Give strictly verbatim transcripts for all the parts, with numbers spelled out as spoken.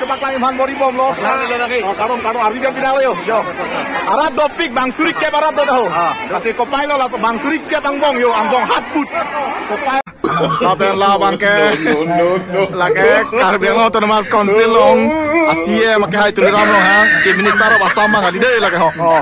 Paklang iphan bor-i bomlo. Paklang lo lagi. Oh, kardom, kardom, arvi jam pinang lo yo. Yo. Arat dopik bang suri kep arat do tahu. Ah. Lasi kopai lo laso bang suri kep angbong yo, angbong hat put. Kopai. Lapen labang ke. No, no, no, no. Lake Karbi Anglong Autonomous Council along a C E M akehai Tuliram Ronghang, Chief Minister of Assam abang kali dei lake ho. Oh.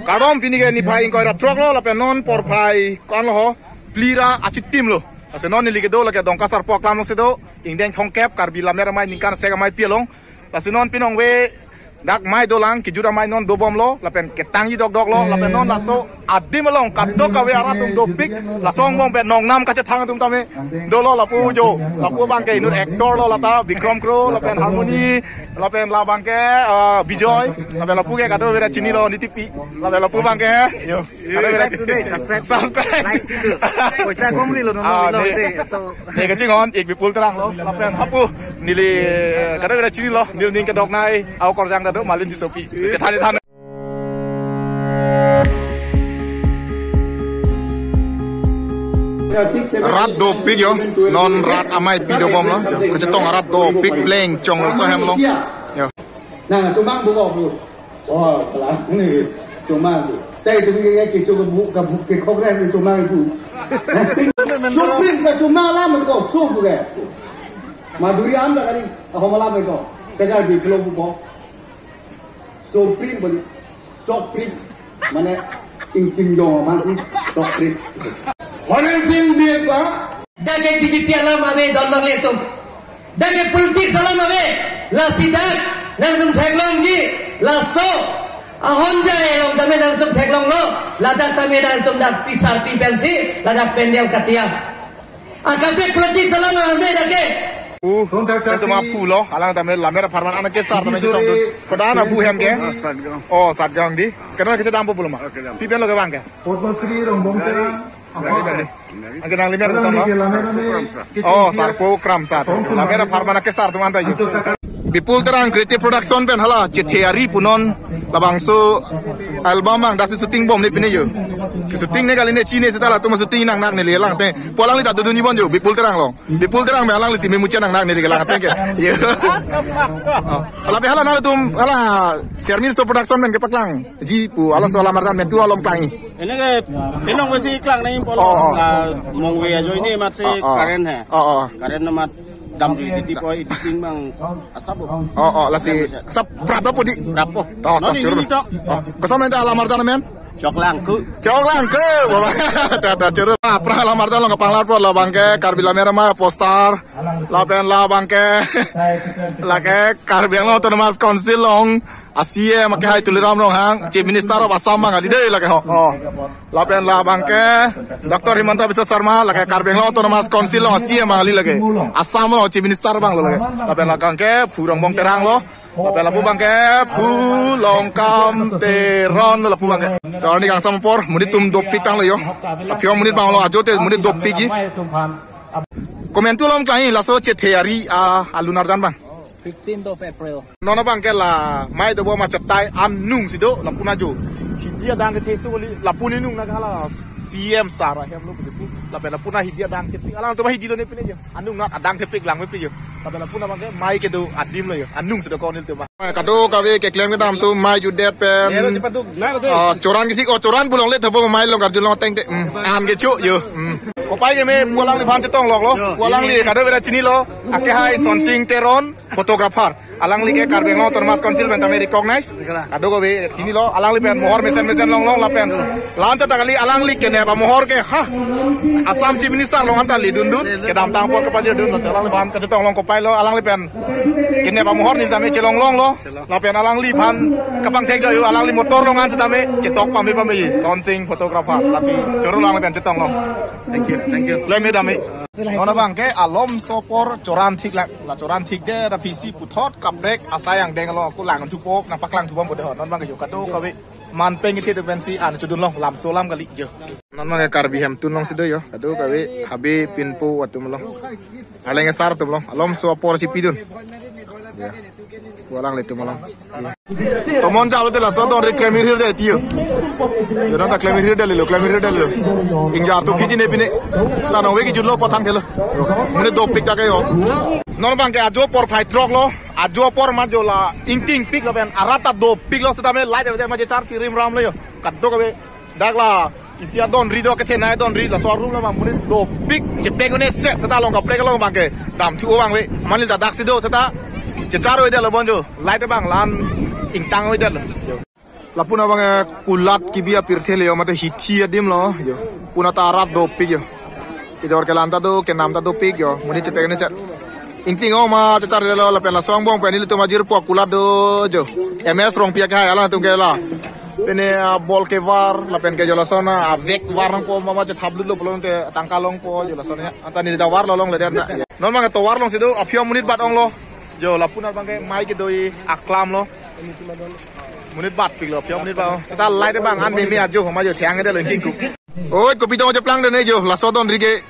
Kardom, pini ke niphai ingkoi ra throk lo, lapen non porphai ko-an lo ho, phli ra achitim lo. Lasi non neli kedo lake Dongka Sarpo aklam alongsi do, ingdeng thomkep, Karbi Lammet Amei ningkan sek amei pi along. Lasi non pinong ve dak mei dolang, kejut amei non dobomlo, lapen ketangji dokdok lo, lapen non laso adim along kadokave arat atum dopik, laso angbong pen nongnam kachethang atum tame dolo, lapu jo, lapu abang ke inut actor lo lata, Bikram Kro, lapen Harmony, lapen labang ke, eh, Bijoy, lapen lapu ke kadokave ra chinilo, Nitipi, lapen lapu abang ke, yo. Subscribe today, subscribe. Subscribe. Like gitu. Poisa kom lilo, no, Ah, no, ne. Dei. So, Ne kachinghon ik Bipul Terang lo, lapen hapu neli, eh, kadokave ra chinilo, neli ning kedok nai, au korjang dado, Malin Tissopi. Chethan chethan. Rat dopik yo, non rat amei pi dobomlo, kachetong rat dopik pleng chong so hem lo. Yo. Nang, chomang bu kok bu. Oh, pala ni, chomang bu. Tei tu ke ke cho bu ka bu ke khok re ni chomang bu. Supreme ka chomang lam ko so bu ke. Madhuri am ka kali, ako malam ko. Tega bi kelo bu ko. Supreme bali. Supreme. Mane, ingching jong man si. Supreme. Horen Sing Bey ba. Dak ke B J P alam ave don nanglitum. Dak ke politics alam ave. Lasi dak nangtum theklongji, laso ahon jai along tame nangtum theklonglo. Ladak tame nangtum dak pisar pi pensi, ladak pendel katiang. Akape politics alam ave dak ke. Uh, itu mah pulo, alang tame Lammet apharman anak kesar tame chetong tu. Kodan abu hem ke? Oh, Satgaon di. Kenapa kesedam pulo ma? Pi pen lo ke bang ke? Padma Shri Rongbong Terang. Lagi, lagi. Angke nangli mer kosonlo? Oh, Sarpo Kramsat. Lammet apharman akesar atum anta yo. Bipul Terang Creative Production pen hala chethe ari punon labangso album abang dak si shooting bom ni pine yo. Shooting ne kali ne chine seta latum shooting nangnak neli lang te. Pu alangli ta dodun ibon yo Bipul Terang along. Bipul Terang me alanglisi memuchot nangnak neli lang te ke. Yo. Oh. Lapen hala nangtum hala Chairman So Production pen kepaklang. Ji pu, halaso alam arjan pen tu alom klang-i. Ini ke pinong besi klang nangji pulo. Oh, oh. La mongve ajoine mat si Oh, oh. Current he. Oh, oh. Current na mat damji titi po editing abang asap po. Oh, oh, lasi. Sap prap po di. Prap po. Oh, non ta ini churun. To. Oh, koson anta alam arjan amen? Choklang ku. Choklang ku. Baba. Ta, ta churun. Ah, pra alam arjan along kapanglar po labang ke Karbi Lammet Amei poster. Lapen labang ke. Lake Karbi Anglong Autonomous Council along a C E M akehai Tuliram Ronghang, Chief Minister of Assam abang kali dei lake ho. Oh. Lapen labang ke Doctor Himanta Biswa Sarma, lake Karbi Anglong Autonomous Council along a C E M abang kali lake. Assam along Chief Minister abang lo lake. Lapen labang ke Phu Rongbong Terang lo. Lapen lapu abang ke Phu Longkam Teron lo lapu abang ke. So, arni kangsam apor, monit atum dopik tanglo yo. Aphi-ong monit abang lo ajote monit dopikji. Komantu alom klang-i laso chethe ari a alun arjan abang. Fifteenth of April. Non abang ke la mei dobom achetai anung si do lapu na jo. Hidi adang ke tesu kali lapu ni nung na hala C E M sar ahem lo begitu. Lapen lapu na hidi adang ke alang tu hidi lo ne pine jo. Anung na adang ke pik lang me pi jo. Lapen lapu na abang ke mei kedo adim lo jo. Anung si do konil tu ma. Kadokave keklem kedam atum mei jutdet pen. Nero cepat tu. Nero tu. Ah, choran kisi, oh, choran bulong le thabo mei along karjulong teng te. Hmm. An ke chu jo. Hmm. Kopai ke me pu alangliphan chetong lok lo. Pu alangli kadokave ra chinilo. Akehai Sonsing Teron, photographer. Alangli ke Karbi Anglong Autonomous Council pen tame recognize. Kadokave chinilo, alangli pen mohor mesen mesen longlong lapen. Lan ta kali alangli kenep amohor ke, ha. Assam Chief Minister along anta ledun dun, kedamtang apor kepajirdun, laso alangliphan kachetong long kopai lo, alangli pen. Kenep amohor neli tame chelong longlo. Lapen alangliphan kapangthek jo yo, alangli motor along an setame chetok pame pame Sonsing photographer lasi choro lang pen chetong long. Thank you, thank you. Klem-i dam-i. Non abang ke alomso apor choran thik lang, la choran thikdet aphi si puthot kaprek asai angdeng along ako lang thupo nangpaklang thubom bode ho. Non abang ke jo kadokave man peng isi tu pensi an chudun long lamso alam kali jo. Non abang ke Karbi Hemtun along si do yo, kadokave habe pinpo atum along. Aleng sar atum along, alomso apor chipidun. Ya. Pu alanglitum along. Tomon jalo te laso adon re klem-i hirdet tiyo. Yo, non ta klem-i hirdet lelo, klem-i hirdet lelo. Ingjar tu phidi ne pine. Ta nong ve kejutlo pathang thelo. Yo. Monit dopik ta ke yo. Non abangke ajo apor phai throk lo, ajo apor ma jo la ingtingpik lapen arat ta dopik lo setame light ave ma je char chirim ram lo jo. Kadokave dak la isi adon ri do kethenei adon ri laso room lo abang monit dopik chepek un-e set seta along kaprek along abangke damthu abang ave. Mane ta daksi do seta chechar avedetlo bon jo. Light abang la-an ingtang avedetlo. Lapu abangke kulat kebi apirthe le jo mate hithi adim lo jo. Puna ta arat dopik jo. Kejor kelang ta do, kenam ta dopik jo. Monit chepek un-e set. Ingting-ong ma chechar lo lapen laso angbong pen nelitum ajirpo kulat do jo. M S Rongpi akehai alangtum ke la. Pine, ah, ball kevar lapen ke jo lason avek var nangpo ma ma chethap lutlo pulote tangka longpo jo lason ya. Anta neli ta var lo longledet na. Non abangke tovar alongsi do aphi-ong monit bat ong lo. Jo lapu abangke mai kedo-i aklam lo. Monit batpik lo, aphi-ong monit bat. Seta light abang an meme ajo ma jo thang-edetlo ingtingkuk. Oi, kopi tong cheplangdun-e jo, laso adon ri ke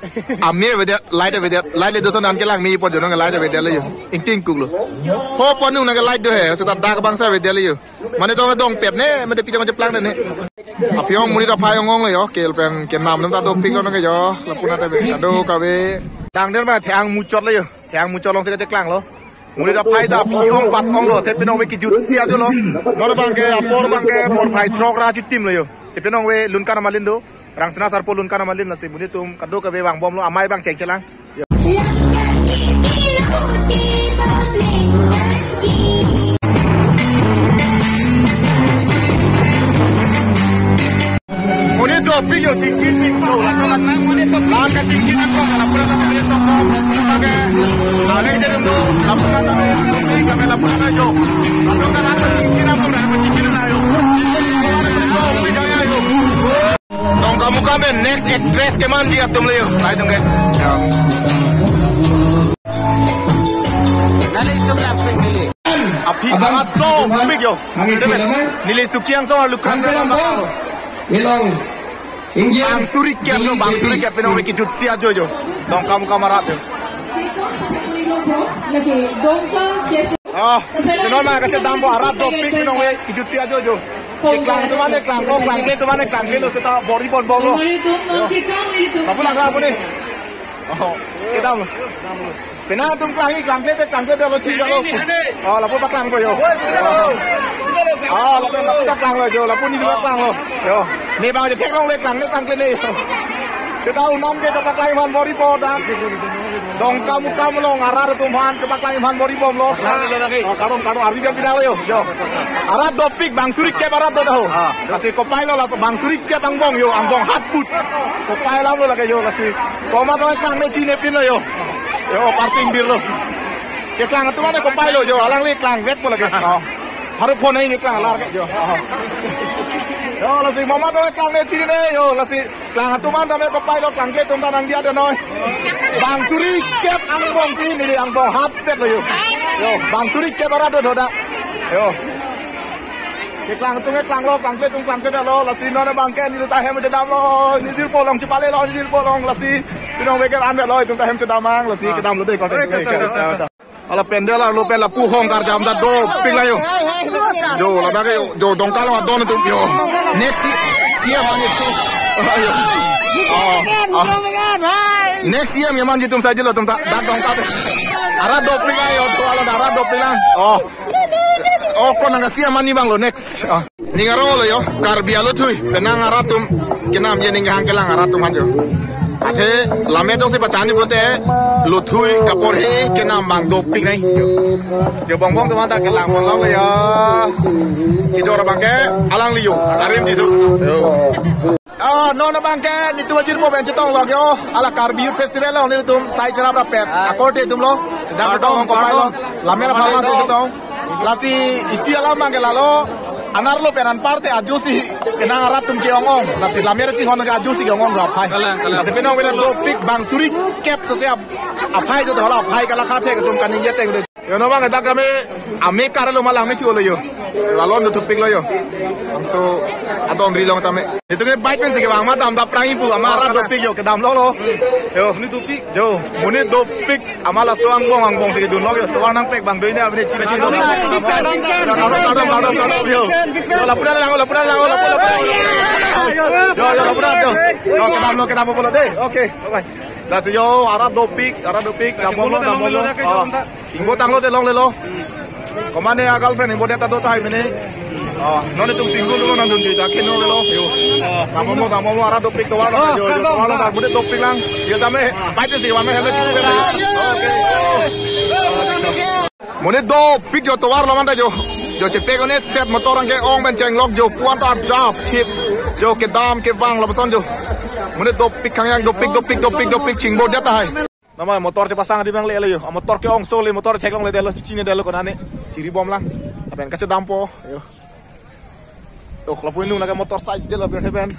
ame avedet, light avedet, light le doson an kelang me apot jo nang light avedetlo jo. Ingtingkuk lo. Ho ponung nang light do he, seta dak abang sa avedetlo jo. Mane tong dongpet ne, mane pi tong cheplangdun-e. Aphi-ong monit aphai ong-ong lo jo, ke lapen kenam atum ta dopik lo nang ke jo, lapu ta ave, kadokave. Dang den ma thang muchot lo jo, thang muchot alongsi kacheklang lo. Monit aphai ta aphi-ong bat ong lo, te pinong ave kejutsi ajo lo. Non abangke apor abangke apor phai throk ra chitim lo jo. Si pinong ave Lunkan Amalin do. Rangsina Sarpo Lunkan Amalin lasi monit atum kadokave vangbom lo amei abang chengchelang. Monit dopik jo chingkit pik lo. Laka chingkit pik lo. Lapu ta monit dopik. Lake ale je lo. Lapu ta monit dopik. Kami lapu ta jo. Lapu ta laka chingkit pik lo. Laka chingkit pik lo. Dongkamukam pen next actress keman di atum le jo. Ai tum ke. Aphi arat dopik jo. Neli Sukiang so Lukas. Ilong. Bang suri kep jo, bang suri kep pinong ave kejutsi ajo jo. Dongkamukam arat jo. Oh, pinong ma kachedampo arat dopik pinong ave kejutsi ajo jo. Keklang atum an keklangkok, klangkle atum an keklangkle lo seta bor-i ponbom lo. Lapu lang lapu ni. Oh, kedam. Penang atum klang-i klangkle te klangkle te lo ching lo. Oh, lapu paklangpo jo. Oh, lapu, lapu paklang lo jo, lapu ni paklanglo. Jo. Ne abang je theklongle klang ne klangkle ne. Seta unam ke kapaklang aphan bor-i po dak. Dongkamukam along arat atum aphan kapaklang aphan bor-i bomlo. Oh, kardom, kardom, arvi jam pinang lo jo. Jo. Arat dopik bang suri kep arat do tahu. Lasi kopai lo laso bang suri kep angbong jo, angbong hat put. Kopai alam lo lake jo lasi. Komat oi klang ne chinine pin lo jo. Jo, parting bir lo. Keklang atum an kopai lo jo, alangli klangvekpo lake. Oh. Haru phone ne klang alar ke jo. Oh. Jo, lasi komat oi klang ne chinine jo, lasi klang atum an tame kopai lo, klangkle atum ta nangdiya de noi. Bang suri kep angbong pini, angbong hat pet lo jo. Jo, bang suri kep arat do dak. Jo. Keklang atum keklanglo, klangkle atum klangkle lo, lasi non abangke neli ta hem chedamlo, neli jirpo along chepale lo, neli jirpo along, lasi pinong ave ke an lo, itum ta hem chedam nang, lasi kedam lo de, konten. Ala pandal arlo pen lapu hong karjam ta dopik la jo. Jo, ladak ke jo, jo Dongka along adon atum jo. Next si-, C M ani atum. Ayo. Oh, oh. Next C M kemanji atum saji lo atum ta, dak Dongka pen. Arat dopik la jo, to ala arat dopik la. Oh. Oh, ko nang ka C M ani abang lo next. Oh. Ning arong lo jo, Karbi alothui, penang arat atum, kenam je ning kehang kelang arat atum aphan jo. Athe, lammet dong si pachani pute, lothui, kaporhe, kenam abang dopik nai. Jo bongbong atum ta kelang pon lo jo. Kejor abangke, alangli jo, sarim di su. Jo. Ah, non abangke, nelitum ajirpo pen chetong lo jo. Ala Karbi Youth Festival lo, nelitum, sai cherap rapet. Akorte atum lo, sedang chetong, kopai lo. Lammet aphan ma si chetong. Lasi isi alam abangke lalo, anerlo pen anparte ajo si, penang arat atum ke-ong-ong. Lasi lammet chinghon ke ajo si ke-ong-ong do aphai. Kalang, kalang. Lasi pinong ave dopik bang suri kep sese ap-, aphai do hala aphai kalakha the atum kaningje teng do. Jo non abang dak kami ame kar lo malang me chu lo jo. Lalon do thupik lo jo. Bangso adon ri along tame. Itum ke bike pen si kevang ma dam dap prang ipu ama arat dopik jo kedam lo lo. Jo. Monit dopik. Jo, monit dopik. Ama laso angbong angbong si kedun lo jo. Tovar nangpek abang do ini abang chini chini. Kardom, kardom, kardom, kardom, jo. Jo, lapu ta lang, lapu ta lang, lapu, lapu. Jo, jo, lapu ta jo. Jo, kedam lo, kedam lo de. Okay, bye bye. Lasi yo, arat dopik, arat dopik, damlo, damlo, damlo. Chingbo tanglo te longlelo. Komane a girlfriend ibo deta do tahai mene. Oh, non itum single lo nangdun juta keno lelo. Yo. Damlo, damlo, arat dopik tovar lo jo, jo, tovar lo, monit dopik lang. Yo, dame, paite si, wan helmet chingbo. Okay. Monit dopik jo tovar lo manta jo. Jo chepe kone set motor angke ong pen chenglok jo puan ta jap thip. Jo kedam kevang lapuson jo. Monit dopik kangyang dopik dopik dopik dopik chingbo det tahai. Nama motor chepasang adi bang le le yo. A motor ke ong so le motor theklongledetlo chechinedetlo konane. Chiri bom lang. Lapen kachedampo yo. Yo lapu inung lake motor side det lapen heaven.